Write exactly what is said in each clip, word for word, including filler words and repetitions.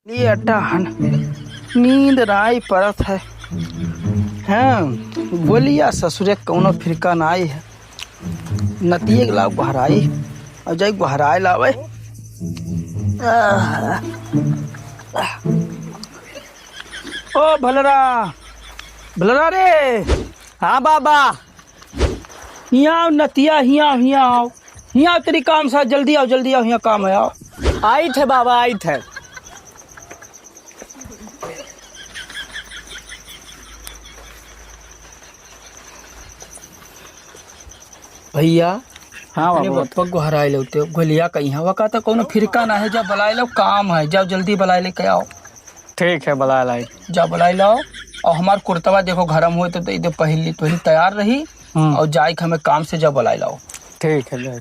ये अट्टा हन, नींद नाई परत है। हाँ, गोलिया ससुरे कौनो फिरका नाई है। नतिये के लाओ बहराई, और जाई बहराए लावे। आह। ओ भलरा, भलरा रे। हाँ बाबा। हियाँ आओ नतिया, हियाँ आओ, हियाँ आओ। हियाँ आओ, तेरी काम सा, जल्दी आओ, जल्दी आओ, हियाँ काम है, आओ। आइत है बाबा, आइत है। भैया, हाँ अपने बाबू। बप्पा को हराए लो, ते गोलिया कहीं है, वो कहता कौनो फिरका ना है, जा बुलाए लो, काम है, जाओ जल्दी बुलाए लेके आओ। ठीक है, बुलाए लाई। जा बुलाए लाओ, और हमार कुर्तवा देखो घरम होए तो दे दे, पहली तो ही तैयार रही, हम्म। और जाए के हमें काम से, जा बुलाए लाओ। ठीक है, जाए।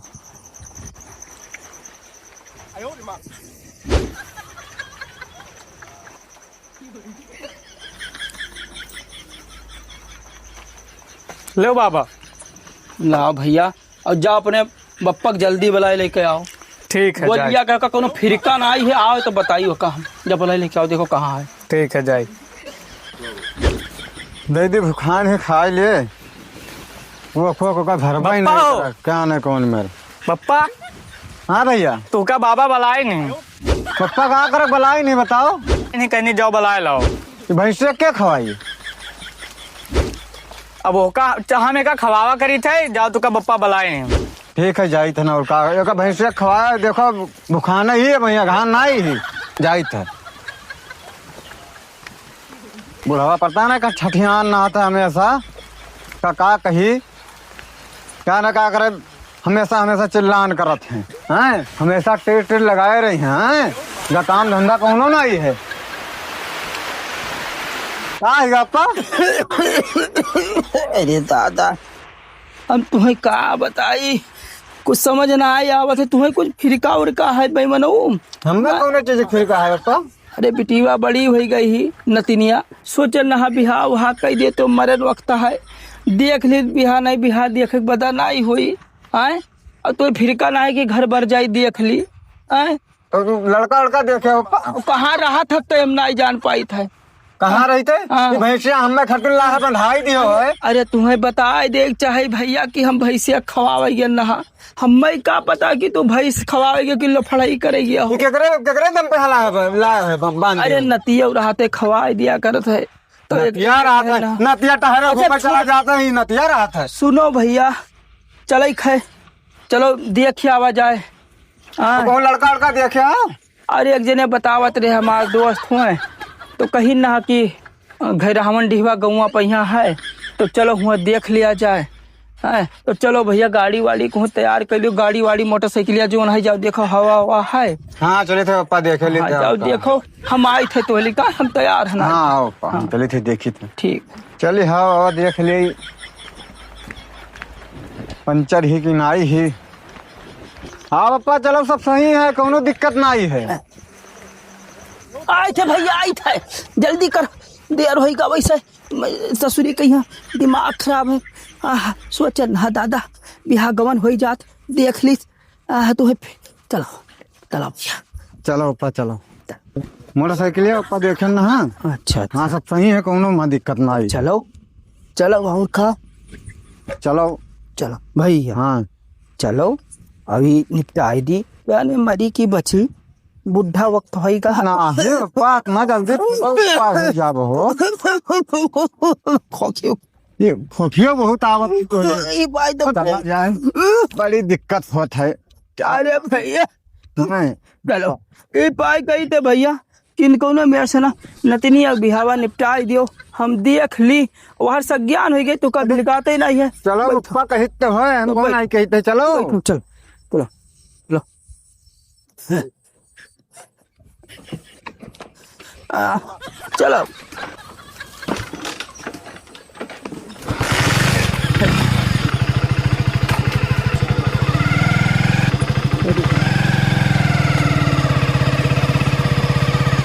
लो बाबा। लाओ भैया, और जाओ अपने बप्पा के जल्दी बुलाए लेके आओ। ठीक है, बोल जाए। लिया का, का कोनो फिरका ना आई है, आओ तो बताइयो कहाँ, जब बुलाए लेके आओ, देखो कहाँ है। ठीक है, जाए। दे दे, भुखान है, खाए ले। वो को, को का भरवा ही बप्पा नहीं हो। करा, क्या नहीं कौन मेरे। बप्पा। हाँ भैया। तू का बाबा बुलाए नहीं? पप्पा का करे बुलाए नहीं, बताओ। नहीं, कहीं जाओ बुलाए लाओ। ये भैंसिया के खवाई? अब ओका, चाह में का खवावा करी थे, जाओ तू का बप्पा बुलाए नहीं। ठीक है, जाइत है ना, और का, एका भैंसिया खवाए, देखो, भुखाना ही है भैया, घान ना ही, जाइत है। बुढ़वा पता ना का ठठियान ना आता हमेशा, का, का कही, का ना का करे, हमेशा, हमेशा चिल्लान करत हैं, हैं? हमेशा टेर, टेर लगाए रही हैं, हैं? का काम धंधा कौनो ना ही है। का है आपका? अरे दादा, हम तुम्हें का बताई, कुछ समझ ना आए आवत है, तुम्हें कुछ फिरका उरका है बेमनो? हमने हाँ? कौन चीज फिरका है आपका? अरे बिटिया बड़ी होई गई ही नतिनिया, सोचे नहा बिहा उहा कई दे तो मरन वक्त है, देख ली बिहा नहीं बिहा देखे के बदा नहीं होई, आए? और तो फिरका ना है कि घर भर जाई देख ली, आए? तो तू लड़का लड़का देखे हो पा? कहाँ रहा था तो हम नहीं जान पाई था। कहाँ रही थे? हाँ। ये भैंसिया हमें खटिन लाहा बंधाई दियो है। अरे तुम्हें बताए दे चाहे भैया कि हम भैंसिया खवावे गए नहा, हमें का पता कि तू भैंस खवावे गए कि लफड़ाई करे गया हो। ये केकरे, केकरे दम पे हला है, लाया है बम-, बांध अरे दियो। नतिया रहते खवाए दिया करत है। तो एक नतिया रहत है, ना। नतिया टहरे अच्छा, घूमे चला सुन। जाता ही नतिया रहत है। सुनो भैया, चले खे, चलो देख आवा जाए। हाँ। तो कौन लड़का लड़का देखे हो? अरे एक जने बतावत रहे हमार दोस्त हुए, तो कही ना कि घैरावन डिहवा गौवा पहिया है, तो चलो हुआ देख लिया जाए। हैं, तो चलो भैया गाड़ी वाड़ी को तैयार कर लियो, गाड़ी वाड़ी मोटरसाइकिलिया जो है जाओ देखो हवा हवा है। हाँ चले थे पप्पा देखे हाँ, लेते हैं जाओ आपका। देखो हम आई थे तोहली का हम तैयार है ना। हाँ आओ पप्पा, हम हाँ। चले थे देखी थे। ठीक। चलिए हाँ बाबा देख ले पंचर ही कि नाई ही। हाँ पप्पा चलो सब सही है, कौनो दिक्कत नाई है। आई थे भैया आई थे, जल्दी कर, देर होई का वैसे। मैं ससुरी के यहाँ दिमाग खराब है। आह, सोचन हा दादा, बिहा गवन होई जात, देख लीस। आह, तू है फि-, चलो, चलो भैया। चलो पप्पा चलो। मोटरसाइकिल है पप्पा देखे ना, हाँ। अच्छा, अच्छा। हाँ सब सही है, कौनो मा दिक्कत ना आई। चलो, चलो और का। चलो। चलो भैया। हाँ। चलो, अभी निपटाई दी। यानी मरी की बची, बुढ़ा वक्त होई का। ना, हे बात ना जल्दी पास हो जाब हो। खोखियो। ये खोखियो बहुत आवत तो है। ई भाई तो चला जाए। बड़ी दिक्कत होत है। अरे भैया। नहीं। चलो, ई पाई कही थे भैया, किन कौनो मेर से ना, नतिनी अब बिहावा निपटाई दियो, हम देख ली, वहर से ज्ञान होई गई, तो का बिलकाते ही नहीं है। चलो, बैठो। पप्पा कहित तो है, हम तो कौन बैठ-, आई कहित है, चलो। बैठो, चलो, चलो, चलो। आ, चलो।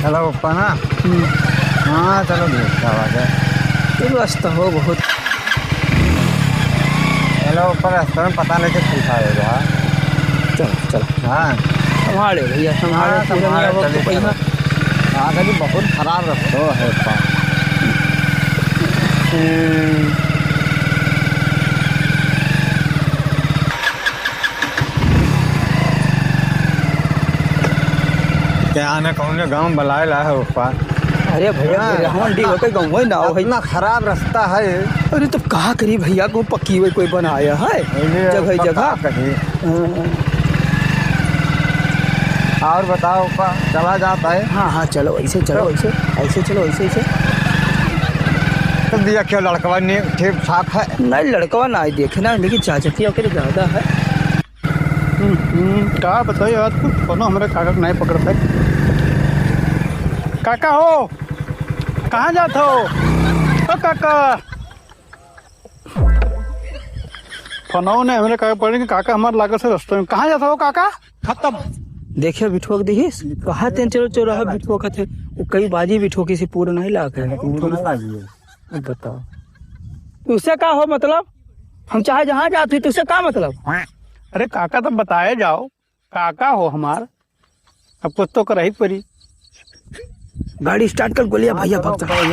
हेलो, पप्पा ना? हम्म। हाँ, चलो, देख, क्या बात है। ये बस तो हो बहुत। हेलो, ऊपर रास्ते में पता नहीं किस लिखा है यार। चलो, चलो। हाँ। संभाले भैया, संभाले, हाँ, पूरा संभाले, मेरा वक्त चलिए, पैसा। चलो। आगे भी बहुत खराब रस्तो है पा। हम्म। क्या आने कौन गाँव बलाए ला है ऊपर? अरे भैया, हाँ। गिरहवन डीह होके गाँव है ना, वही। इतना खराब रास्ता है। अरे, तो कहा करी भैया, को पक्की हुई कोई बनाया है? अरे, जगह ही पक्का जगह। कहीं। हाँ। और बताओ, का चला जाता है? हाँ, हाँ, चलो, ऐसे चलो, तो ऐसे, ऐसे चलो, ऐसे, ऐसे। तो भैया, क्या लड़कवा ने ठीक ठाक है? नहीं, लड़कवा ना देखे ना, लेकिन चाचकिया के ज्यादा है। हम्म, हम्म, का बताई यार, कुछ कोनो हमरे काका के नहीं पकड़त है। काका हो, कहाँ जात हो? ओ काका, फोनवा ने हमरे काका पड़े कि काका हमार लागत से रस्ते में। कहाँ जात हो काका? खत्म। देखिए बिठोक दिहिस, कहा तेन चलो चलो रहा बिठोक थे। वो कई बाजी बिठोकी से पूरा नहीं लाग है। अब बताओ, तुझसे का हो मतलब? हम चाहे जहाँ जात हुई, तुझसे का मतलब? अरे काका, तुम बताए जाओ, काका हो हमार, अब कुछ तो करही पड़ी। गाड़ी स्टार्ट कर, गोलिया भैया, भाग जा। गाड़ी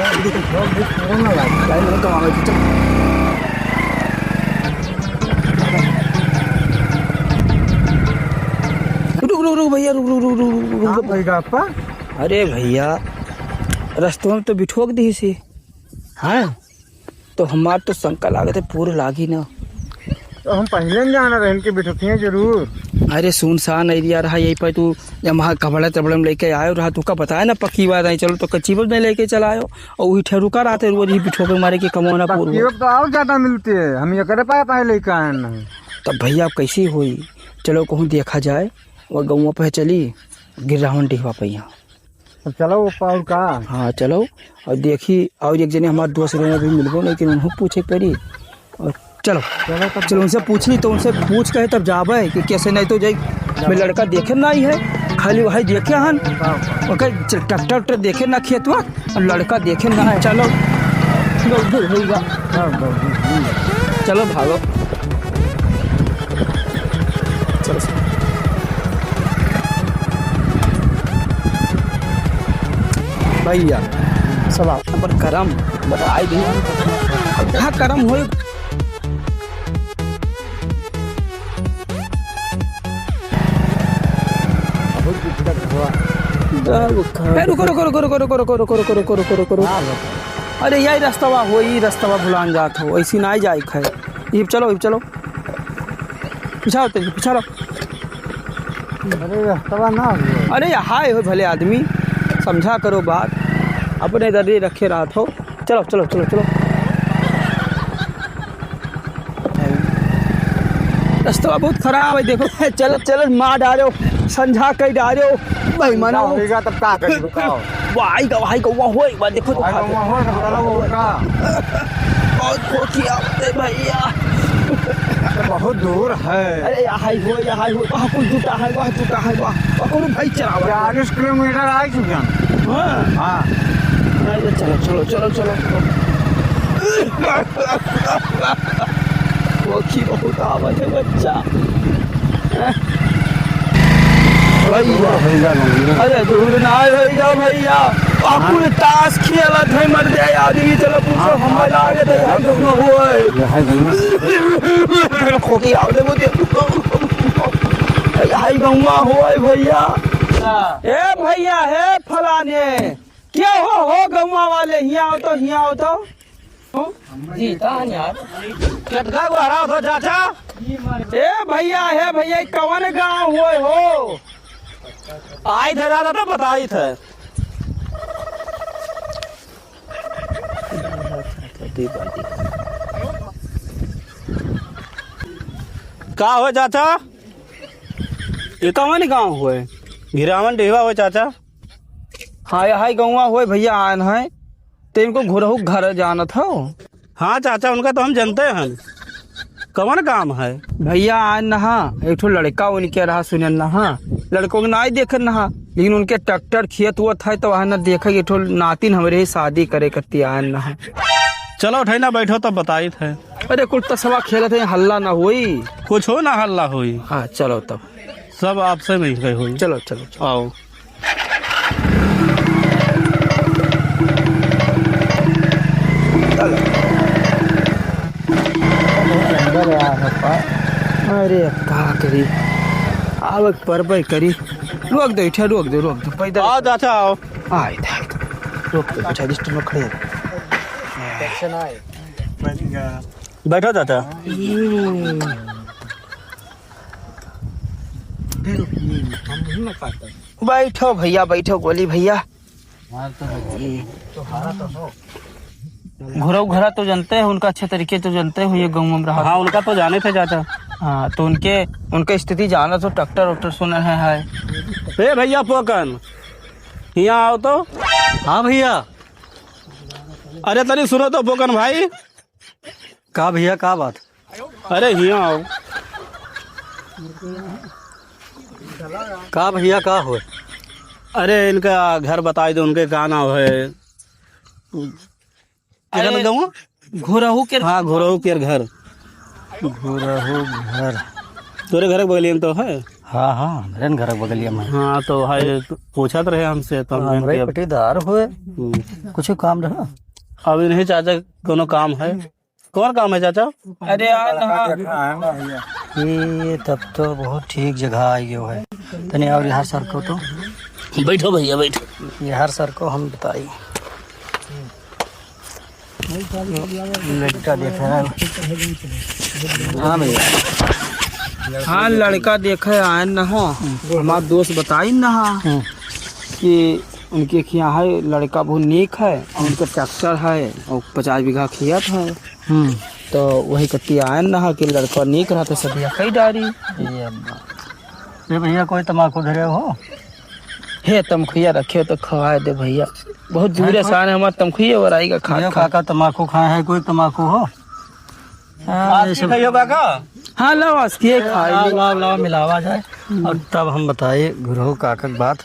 नहीं कमावे की, चल। रुक, रुक, रुक भैया, रुक, रुक, रुक, रुक, रुक, रुक। हाँ, भाई, आपा। अरे भैया, रस्तवा में तो बिठोक दिहिस। हाँ, तो हमार तो शंका लागत है, पूरा लागी ना। तो हम पहिले न जाना रहन के बिठोकिए जरूर। अरे सुनसान एरिया रहा, यही पर तू जब वहाँ कपड़ा तपड़ा में लेके आयो रहा, तू का बताया ना पक्की बात नहीं, चलो तो कच्ची बात में लेके चला आयो। और वही ठेरुका रहते रोज ही बिठोके मारे के कमौना पूर्व। पक्की तो और ज्यादा मिलती है, हम एकरे पाए पाए लेके आए नहीं। तब भैया अब कैसी होई? चलो कहूँ देखा जाए, वो गौवा पे चली, गिरावन डिहवा पे यहाँ। अब चलो वो पाउर का? हाँ, चलो। और देखी, और एक जने हमार दोस्त रहे, अभी मिलबो नहीं, लेकिन उन्हों पूछे के पड़ी। और चलो, चलो तब। चलो, उनसे पूछी, तो उनसे पूछ के तब जाबे कि कैसे, नहीं तो जाई। मैं लड़का देखे ना ही है, खाली वही देखे हन। हाँ। ओके, च-, ट्रैक्टर, ट्रैक्टर देखे ना खेतवा, और लड़का देखे ना है। चलो, बहुत दूर होगा। हाँ, बहुत दूर। चलो, भागो। चलो। भैया, सब आप पर करम बताई दी। अब कहाँ करम होई? बहुत दिक्कत हुआ। ए, रुको, रुको, रुको। हाँ, बताओ। अरे, यही रस्तवा हो, ई रस्तवा भुलान जात हो, ऐसी ना जाए खाए। इब चलो, इब चलो। पिछाओ तेरे, पिछा रहो। अरे, रस्तवा ना हो। अरे, हाय हो भले आदमी, समझा करो बात, अपने दर्रे रखे रहत हो। चलो, चलो, चलो, चलो। रस्तवा बहुत खराब है, देखो, चलत, चलत मार डारो, संझा कई डारो, बेईमानो। होइगा तब का करी, बताओ। वाई गा, वाई गा, वाह, होई, वाह, देखो तो भाई, खाते। वहाँ हो, सब चलो, वो का? बहुत खोखी आवते भैया। बहुत दूर है। अरे, यहाँ हो, यहाँ हो, वहाँ कुछ जुटा है, वहाँ जुटा है, वहाँ, वहाँ कोनो भाई चलावा। चालीस किलोमीटर आ चुके हैं। हाँ। हाँ। अरे, चलो, चलो, चलो, चलो। वो की बहुत आवत है बच्चा। भैया। अरे दूर ना होइगा भैया। आ कुल ताश खेलत है मर जाए आदमी, चलो पूछो हाँ, हम हाँ, लागत है यार, हाँ। दोनों हुआ है। यह है गंगा। खोटी आवत है वो दे। हाय गौवा होए भैया। ए भैया, हे फलाने, के हो, हो गौवा वाले, हियाँ आओ तो, हियाँ आओ तो। जी, कहाँ यार? केतका गो हरावत हो चाचा? ए भैया, हे भैया, ई कवन गाँव होए हो? आई थे दादा तो बताई थे। का हो चाचा? ई कवन गाँव होए? घिरावन डिहवा होए चाचा? हाँ, यही गौवा होए भैया, आन है। तो इनको घुरहु घर जानत हो? हाँ चाचा, उनका तो हम जानते हैं। कवन काम है? भैया, आन नहा, एक ठो लड़का उनके रहा सुनन नहा, लड़कों के नाई देखन नहा, लेकिन उनके ट्रैक्टर खेत हुआ था तो वहाँ न देखे, एक ठो नातिन हमरे ही शादी करे करती आन नहा। चलो उठाई ना, बैठो तब बताई थे। अरे कुल तसवा खेलत है, हल्ला ना होई। कुछ हो ना हल्ला होई। हाँ, चलो तब। सब आपसे में ही होई। चलो, चलो, चलो। आओ। अरे, अब का करी? आवे के परबे करी। रोक दे, इठा रोक दे, रोक दे, पैदल। आओ चाचा, आओ। आए, आए, आए। रोक दे, बैठा दे, स्टूल में खड़े। बैठो चाचा। हम्म। फिर हम नहीं ना पाता। बैठो भैया, बैठो गोली भैया। घुरऊ घरा तो जानते हैं, उनका अच्छे तरीके तो जानते हो, ये गाँव में रहा। हाँ, उनका तो जाने थे चाचा। हाँ, तो उनके, उनके स्थिति जाना तो ट्रैक्टर वैक्टर सुने हैं, है। ए भैया पोकन, यहाँ आओ तो। हाँ भैया। अरे तनी सुनो तो पोकन भाई। का भैया, का बात? अरे हियाँ आओ। का भैया, का होय? अरे इनका घर बताई दो, उनके का नाम है? केकर अरे, गाँव? घोरहू के। हाँ, घोरहू के घर। घोरहू घर। तोरे घर के बगलिया में तो है। हाँ, हाँ, हमरे घर के बगलिया में। हाँ, तो है, पूछत रहे हमसे, तो हम हमरे कहे पटीदार होय। हम्म। कुछ काम रहा? अब इन्हीं चाचा कोनो काम है? कौन काम है चाचा? अरे यार, हाँ। ये तब तो बहुत ठीक जगह आई गयो है। तनी और यार सर को तो। बैठो भैया, बैठो। यार सर को हम बताई। लड़का देख रहा है। हाँ भैया। हाँ, लड़का देखे आए न हो। हमार दोस्त बताई न हा हम्म। कि उनके खिया है लड़का बहुत नीक है, और उनके ट्रैक्टर है और पचास बीघा खेत है। हम्म। तो वही कत्ती आयन रहा कि लड़का नीक रहा तो सदिया कई डारी। ये अब्बा। ये भैया कोई तमाकू धरे हो? हे तमखुइया रखे हो तो खवाए दे भैया। बहुत दूर है, आसान है हमार तमखुइया और आएगा खा ये खा। काका तमाकू खाए है, कोई तमाकू हो? हाँ, आप ये सब खाइयो काका? हाँ, लाओ, आज के खाई। लाओ, लाओ, लाओ, मिलावा जाए। और तब हम बताए गुरु काका की बात।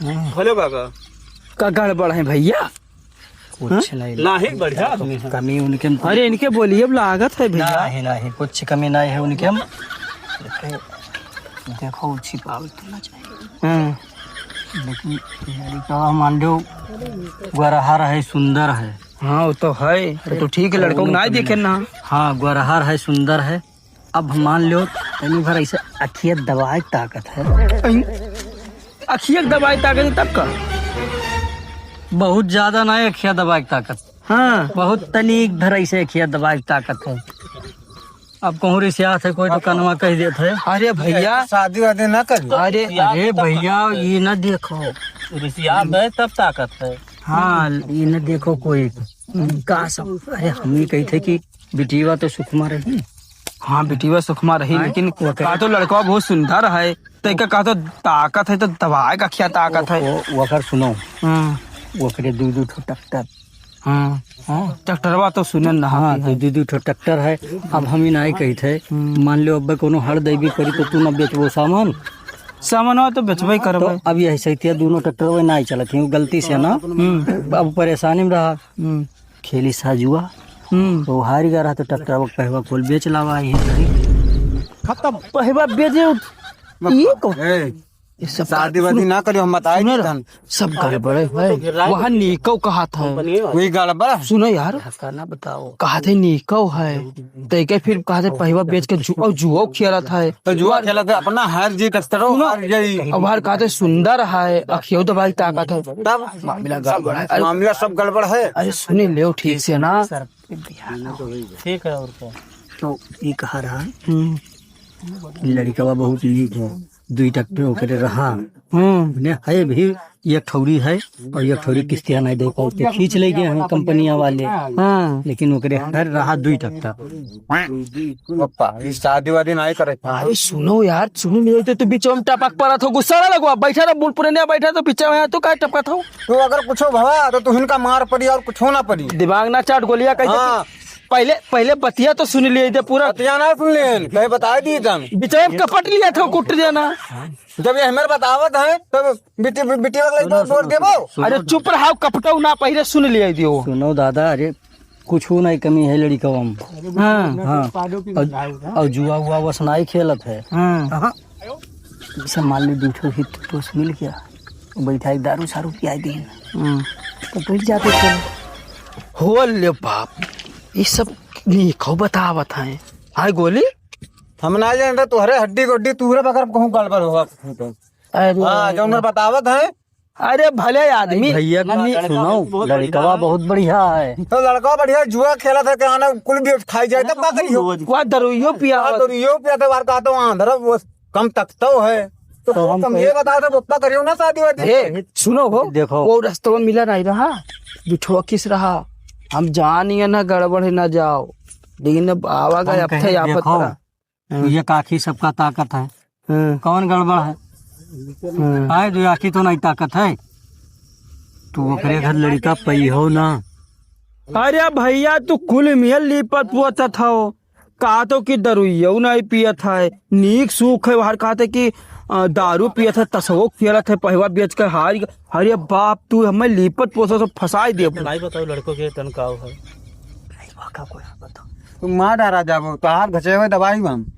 हेलो काका। का गड़बड़ है भैया? कुछ हाँ? नहीं, नहीं, बढ़िया आदमी है। कमी उनके में अरे, इनके बोलिए, अब लागत है भैया। नहीं, नहीं, कुछ कमी नहीं है उनके में। देखो, छिपावल तो ना चाहिए। हाँ। लेकिन लड़का मान लो, गोरहर है, सुंदर है। हाँ, वो तो है। तो, तो ठीक है, लड़का को ना देखे ना। हाँ, गोरहर है, सुंदर है। अब मान लो, तनी भर ऐसे अखिया दबाए ताकत है। अखिया दबाए ताकत है तब का? बहुत ज्यादा ना है अखिया दबाए ताकत। हाँ। बहुत तनी भर ऐसे अखिया दबाए ताकत है। अब कहूँ रिसियात है, कोई तो कनवा कह देत है। अरे भैया। शादी वादी ना करी। अरे, अरे भैया, ये ना देखो। रिसियात है तब ताकत है। हाँ, ये ना देखो कोई। का सब, अरे हम ही कही थे कि बिटिया तो सुखमा रही। हाँ, बिटिया सुखमा रही, हाँ? लेकिन ओकरे का तो लड़का बहुत सुंदर है, तो एका का तो ताकत है, तो दबाए का क्या ताकत है? ओ, ओ, ओकर सुनो। हाँ। ओकरे दू दू ठो ट्रैक्टर। हाँ। हाँ, ट्रैक्टरवा तो सुनन ना हाँ, होती तो है। दू दू ठो ट्रैक्टर है। अब हम ही नहीं कही थे, हम्म। मान लो अब कोनो हर देवी करी तो तू ना बेचबो सामान। सामानवा तो बेचबे तो करबे। अब यही सही दोनों ट्रैक्टर वो नहीं चलत ही, गलती से ना। हम्म। अब परेशानी में रहा। हम्म। खेली साजुआ। हम्म। तो हार गया रहा तो ट्रैक्टर वो कहवा खोल बेच लावा ही। खत्म। पहिवा बेचे उठ-, ये को? ए, ये सब शादी वादी सुनो। ना करियो, हम बताए सुनो देत ना, हन। सब गड़बड़ है। वहाँ नीको कहा था। वही गड़बड़। सुनो यार। धक्का ना बताओ। कहा थे नीको है। तो के फिर कहा थे पहिवा बेच के जु-, और जुआ खेला था। तो जुआ खेला था, अपना हार जीत करो, सुनो। हार जाई। अब हार कहा थे सुंदर है, अखियो दबाई ताकत है। तब मामला गड़बड़ है। अरे, मामला सब गड़बड़ है। अरे सुने ले ठीक से ना। ठीक है, और क्या? तो ये कहा रहा हम्म। कि लड़कवा बहुत नीक है, दुई ट्रैक्टर ओकरे रहा। हम्म। ने है भी, एक ठौरी है और एक ठौरी किस्तिया नहीं दे पाए, तो खींच ले गए हैं कंपनिया वाले। हाँ। लेकिन ओकरे हर रहा दुई ट्रैक्टर। पप्पा, ये शादी वादी नहीं करे। अरे सुनो यार, सुनो नहीं तो, तो बीच में टपक पड़ा था, गुस्सा ना लगवा, बैठा रहा, बूढ़ पुरानिया बैठा तो पीछे में, तू काहे टपका था? तो अगर कुछ भवा तो तू इनका मार पड़ी और कुछ ना पड़ी। दिमाग ना चाट गोलियां कह दे। हाँ। पहले, पहले बतिया तो सुन लिए दे पूरा। बतिया ना सुन लेन, कहे बताए दी तन। बीच में कपट लिया था, कुट देना। जब ये हमारे बतावत है, तब बिटी, बिटी वाला एकदम छोड़ देबो। अरे चुप रहा, कपटऊ ना, पहले सुन लिए दियो। सुनो दादा, अरे कुछ नहीं कमी है लड़िकवा में। हाँ। हाँ। और, और जुआ उआ वस नहीं खेलत है। हाँ। हाँ। जैसे मान ली दू ठो हित दोस्त मिल गया, बैठा एक दारू सारू पिया दी। हम्म। तो बैठ जाते थे। हो ले बाप, ये सब नहीं खो बतावत है। हाय गोली, हम ना जाने तो तोहरे हड्डी गोड्डी तूरे बगर कहूँ गड़बड़ होगा। अरे। हाँ, जो उन्हें बतावत है। अरे भले आदमी। भैया, नहीं, सुनो, लड़कवा बहुत बढ़िया है। तो लड़का बढ़िया जुआ खेला था, क्या ना कुल भी खाई जाए, तब का करियो? वह दरुइयो पिया हाँ, होत। दरुइयो पिया था, बार का तो आंधरा वो कम तकतो है। तो तो हम कम कहे ये बताओ, तो पप्पा करियो ना शादी वादी। ए, सुनो हो, देखो। वो रस्तवा मिला नहीं रहा, बिठवा किस रहा, हम जानिए ना गड़बड़ है ना जाओ, लेकिन अब आवा गए, हम अब थे कहे, आफत देखो, पड़ा। हाँ। ये काकी सबका ताकत है। हाँ। कौन गड़बड़ है? हाँ। आए जो आखी तो नहीं ताकत है, तू ओकरे घर लड़का पई हो ना। अरे भैया, तू कुल मिल लीपत पोतत हो, का तो कि दरुइयो नहीं पियत है, नीक सूख है, बाहर कहते कि, अ, दारू पियत है, तसवो खेलत है, पहवा बेच के हार अरे बाप, तू हमें लीपत पोसो से फंसाई देबो। नहीं बताओ लड़को के तन का है। नहीं, वाह, का कोई बात बताओ। तू मार डारा जाबो, तोहार घचे हुए दबाई हम।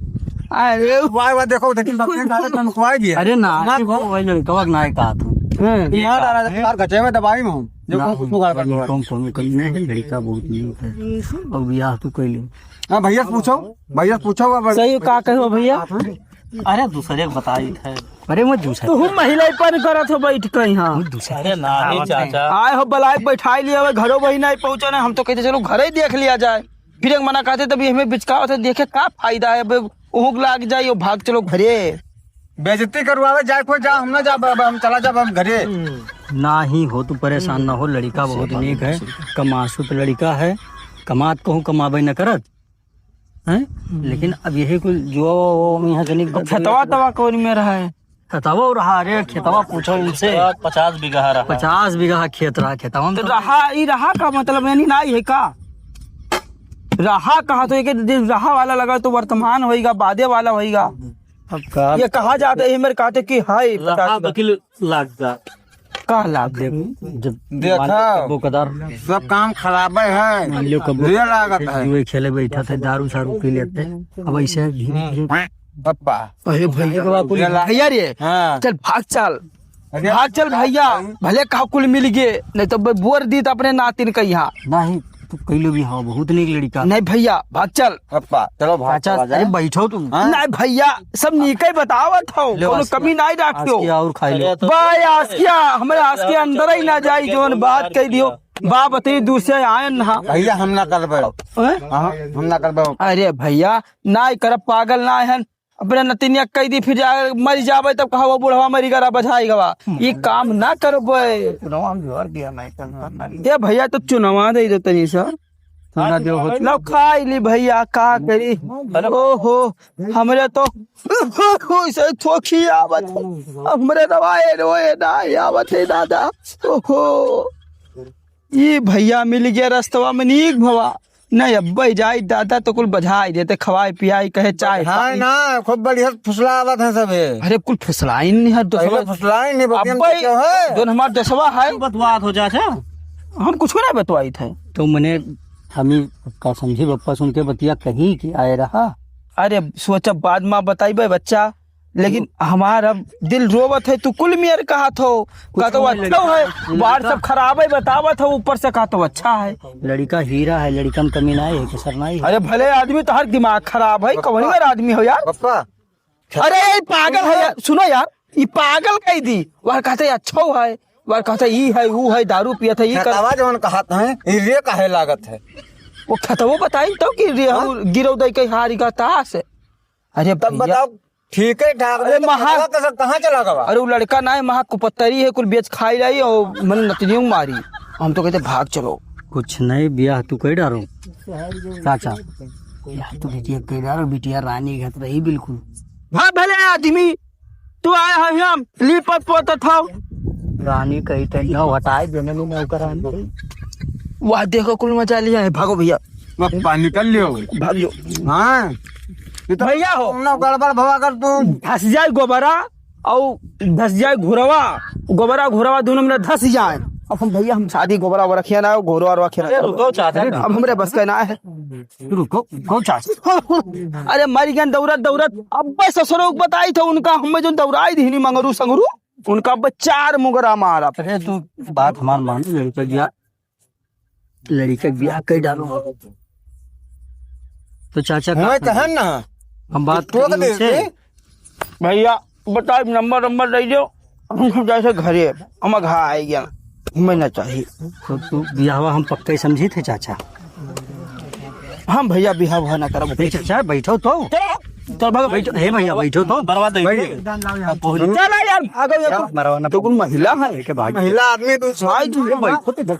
अरे वाह, वाह, देखो, देखो, तन कुआई दिया। अरे ना, ना, वो वही लड़कवा के ना ही कहा तू। हाँ। तू मार डारा जाबो, तोहार घचे हुए दबाई हम। जो ना, कुछ बिगाड़ कर लो। कौन, कौन, कौन, नहीं, लड़का बहुत नीक है। और बियाह तू कैली। हाँ, भैया से पूछो, भैया से पूछो, अब सही का कहो भैया? अरे दूसरे के बताई थे। अरे मैं दूसरे तू महिला ही पर करत हो बैठ के यहाँ। मैं दूसरे अरे ना, नहीं चाचा। आए हो बलाए बैठाई लिया, अब घरों वही नहीं पहुँचा ना, हम तो कहते चलो घरे ही देख लिया जाए। फिर एक मना कहते तभी हमें बिचकावत है, देखे का फायदा है, अब ऊँख लाग जाए, यो भाग चलो घरे। बेइज्जती करवावे जाए कोई जा, हम ना जा, अब हम चला जा, अब हम घरे। ना ही हो, तू परेशान ना हो, लड़का बहुत नीक है, कमासुत लड़का है, कमात कहूँ कमाबे न करत, हैं? हम्म। लेकिन अब यही कुल जो वो यहाँ से नहीं अब खेतवा तवा कौन में रहा है? खेतवा रहा, अरे खेतवा पूछो इनसे। पचास बीघा रहा। पचास बीघा खेत रहा, खेतवा में तो तो रहा, ई रहा का मतलब यानी ना है का? रहा कहा तो एक दिन रहा वाला लगा तो वर्तमान होइगा, बादे वाला होइगा। अब का ये कहा जाता है, मेरे कहते कि हाय, रहा पचास बीघा। वकील लाग जा। का लाग? देख, जब देखा, मान लो कद्दू कदार सब काम खराबे है। मान लो कद्दू ये लागत है। जुए खेले बैठा थे, दारू सारू पी लेते। अब ऐसे धीरे धीरे पप्पा। अरे भैया, ये लागत भैया रे, हाँ। चल भाग चल। अरे भाग चल भैया, भले कहा कुल मिल गए, नहीं तो बोर दी तो अपने नातिन का यहाँ। नहीं, तू कैलो भी हो, बहुत नीक लड़का। नहीं भैया, भाग चल। पप्पा, चलो भाग चाचा, चला जाए। अरे बैठो तुम। हाँ? नहीं भैया, सब नीके बतावत हो, लो, कोनो आसिया, कमी नहीं राखियो। आसिया और खाई लो। अरे तो भाई आसिया, हमरे आसिया अंदर ही ना जाई, जोन बात कह दियो। बाप अतनी दूर से आयन ना। भैया हम ना करबे। हैं? हाँ, हम ना करबे। अरे भैया, ना ही करब, पागल ना है। अपने नतिनिया कह दी, फिर जा, मर जाबे तब कहा वो बुढ़वा मरी गरा बझाई गवा। ई काम ना करबे। चुनाव हम जोर दिया नहीं करना। ए भैया, तो चुनावा दे दो तनी सा। सुना दो हो। लो खाई ली भैया, का करी? हेलो। ओहो, हमरे तो ऐसे थोखी आवत है। हमरे रवाए रोए ना आवत है दादा। ओहो, ई भैया मिल गया रस्तवा में नीक भवा। नहीं, अब्बे जाई दादा तो कुल बझाई देते, खवाई पियाई कहे चाय हाय पानी। ना, खूब बढ़िया फुसला आवत है सबे। अरे कुल फुसलाई नहीं है, पहले दोस्तवा। फुसलाई नहीं, बतिया में अब्बे तो क्या है? जोन हमार दोस्तवा है। बतवात हो जा, अच्छा। हम कुछ नहीं बतवाई थे। तो मने हमी का समझी बप्पा सुन के बतिया कहीं कि आए रहा। अरे सोचा बाद में बताई बे बच्चा, लेकिन हमार अब दिल रोवत है, तू कुल मियर कहत हो, का तो अच्छा है, बाहर सब खराब है बतावत हो, ऊपर से का तो अच्छा है। लड़का हीरा है, लड़का में कमी नहीं है, कसर नहीं है। अरे भले आदमी तो हर दिमाग खराब है, कौन यार आदमी हो यार? पप्पा। अरे ये पागल है यार, सुनो यार, ये पागल कह दी, वह कहते अच्छा है, वह कहते ई है, वो है, दारू पियत है, ये कर। खेतवा जवन कहत हैं, ई रे काहे लागत है? वो खेतवो बताई तो कि रे हाँ? गिरौ दई के हारी का तास है। अरे तब भैया। बताओ, ठीक है ठाक अरे नहीं, तो महा- पता कैसे कहाँ चला गवा? अरे वो लड़का ना है, महा कुपत्तरी है, कुल बेच खाई लाई और मन नतनियों मारी। हम तो कहते भाग चलो। कुछ नहीं, बियाह तू कह डारो चाचा। बियाह तू बिटिया कह डारो, बिटिया रानी घत रही बिल्कुल। हाँ भले आदमी, तू आया है हम लीपत पोतत हो। रानी कही तो न हटाए देने में नौकर रानी। वाह देखो कुल मचा लिया है, भागो भैया। बप्पा निकल लियो। भाग लो। हाँ। ये तो भैया हो। तुम लोग गड़बड़ भवा कर तुम। धस जाए गोबरा और धस जाए घुरवा, गोबरा घुरवा दोनों में धस जाए। अब हम भैया हम शादी गोबरा वोबरा रखिया ना, घुरवा रखिया ना। अरे रुको चाचा। अब हमरे बस का ना है। रुको, रुको चाचा। अरे मर गया दौड़त दौड़त। अब ससुरों को बताई था उनका, हमें जो दौड़ाई दीनी मंगरू संगरू, उनका अब चार मुगरा मारा। अरे तू बात हमार मान, लड़का गया। लड़का के बियाह कर डालो। तो चाचा का हमें कहन ना, हम बात तो करी उनसे। भैया, बताइब, नंबर, नंबर दइ देउ। हम जैसे घरे, हम घा आइ गया, हमें ना चाहिए। तो तू बियाहवा हम पक्का ही समझी थे, चाचा। हम भैया बियाह हुआ ना करब। ए, चाचा, बैठो तो। चल, चल, भागो। बैठो, हे भैया, बैठो तो। बर्बाद है। बैठ। अब पहुंच चल यार, आ गए यार। मरवाना तो कुल महिला है। लेके भाग। महिला आदमी तू भाई, तू ये बैठो तो।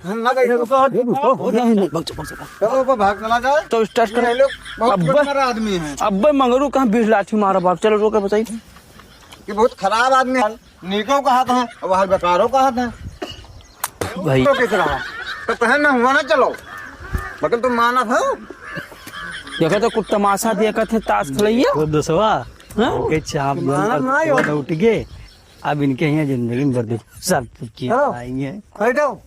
हम ना बैठे तो। ये रुको। नहीं, नहीं, भाग, भाग, भाग। चलो, वो भाग चला जाए। तो स्टार्ट कर। ये लोग बहुत अब्बे, बड़ा आदमी है। अब्बे मंगरू कहाँ बीस लाठी मारा बाप। चलो, रोके बताइए। ये बहुत खराब आदमी है। नीको कहत हैं, वह बेकारो कहत हैं। भाई। तो किस रहा? तो कहे मैं हुआ ना चलो, लेकिन तुम मानत हो? देखो तो कुछ तमाशा देखत है, ताश खेलैया। वो दोस्तवा, हाँ? के चाप मानत ना हो। उठ गए, अब इनके यहाँ जिंदगी में बर्बाद सब की चलो। आएंगे। बैठो।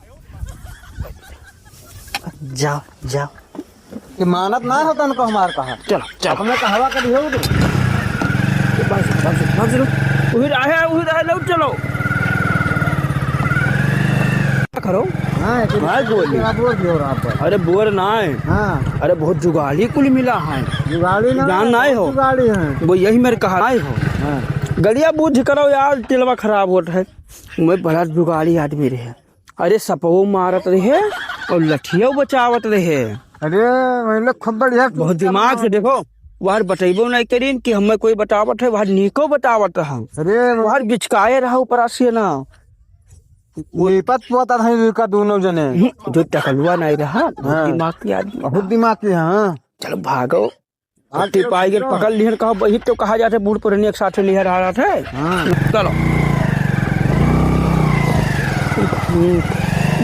जाओ, जाओ। कि मानत ना हो तनको हमार कहा। चलो, चलो। अपने कहवा के दियो तो। बस, बस, बस, रुक। उही रहे, उही रहे, लौट चलो। क्या करो? हाँ, ये तो भाई बोली। तेरा बोर भी हो रहा पर। अरे बोर ना है। हाँ। अरे बहुत जुगाड़ी कुल मिला है। जुगाड़ी ना जान है, ना है बहुत हो। जुगाड़ी है। वो यही मेरे कहा ना है हो। हाँ। गड़िया बुझ करो यार, तेलवा खराब होत है। मैं बड़ा जुगाड़ी आदमी रहे। अरे सपवो मारत रहे और लठियो बचावत रहे। अरे, वही लोग खूब बढ़िया। बहुत दिमाग से देखो, वहर बतैबो नहीं करीन कि हमें कोई बतावत है, वहर नीको बतावत रहा। अरे, वहर बिचकाए रहा ऊपर से ना। नीपत पोता था इनका दोनों जने। हम्म, जो टकलुआ नहीं रहा, बहुत हाँ। दिमाग की आदमी बहुत था। दिमाग की, हाँ। चलो भागो। हाँ, छुट्टी चलो, पाई गए, चलो। पकड़ लिहन, कहो, वही तो कहा जाते, बूढ़ पुरानी एक साथ लिहर आ रहा थे। हाँ। चलो।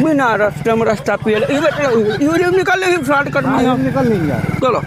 बिना रास्ते में रास्ता पियल, इधर चलो, इधर निकल ले, शॉर्टकट में। हाँ, निकल लेंगे। चलो।